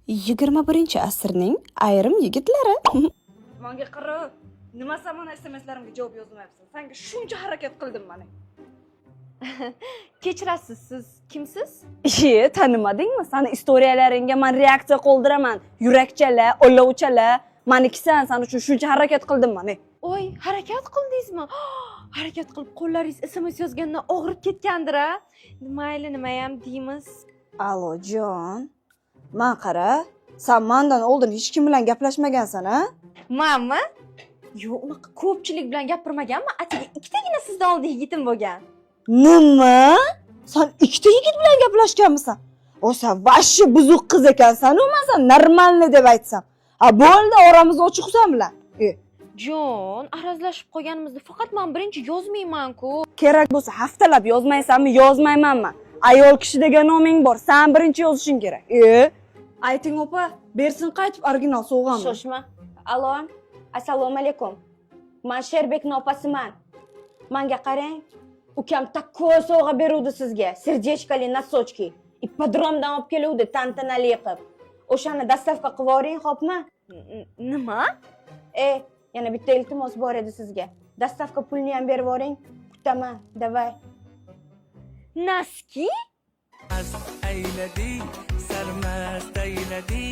21-asrning ayrim yigitlari. Manga qara, nima, san mana SMSlarimga javob yozmayapsan? Sanga shuncha harakat qildim mana. Kechirasiz, siz kimsiz? Iye, tanimadingmi? Sani istoriyalaringga man reaksiya qoldiraman. Yurakchalar, olovchalar, manikisan, san uchun shuncha harakat qildim mana. Oy, harakat qildingizmi? Harakat qilib qo'llaringiz SMS yozgandan og'rib ketgandir a. Mayli, nimayam deymiz. Alo, jon. Man qara, san mandan oldin hech kim bilan gaplashmagansan, a? Manmi? Yo'q, unaqa ko'pchilik bilan gapirmaganman. Atigi ikkitagina sizdan oldin yigitim bo'lgan. Nima? San ikkita yigit bilan gaplashganmisan? O, san вообще buzuq qiz ekansan, u man san нормальный deb aytsam. Ha, bo'ldi, oramiz ochiq san bilan. E, Jon, arazlashib qolganimizda faqat man birinchi yozmayman-ku. Kerak bo'lsa haftalab yozmaysanmi, yozmaymanmi? Ayol kishi degan noming bor, san birinchi yozishing kerak. E, ayting opa, bersin qaytib original sovg'amni. Shoshma. Alo, assalomu alaykum. Man Sherbekni opasiman. Manga qarang, ukam такой sovg'a beruvdi sizga. Сердечко li носочки. Ipodromdan olib keluvdi tantanali qilib. O'shani доставка qilib yuboring, xo'pmi? Nima? E, yana bitta iltimos bor edi sizga. Доставка pulini ham berib yuboring. Kutaman. Давай. Носки? Ayladi, sarmast ayladi.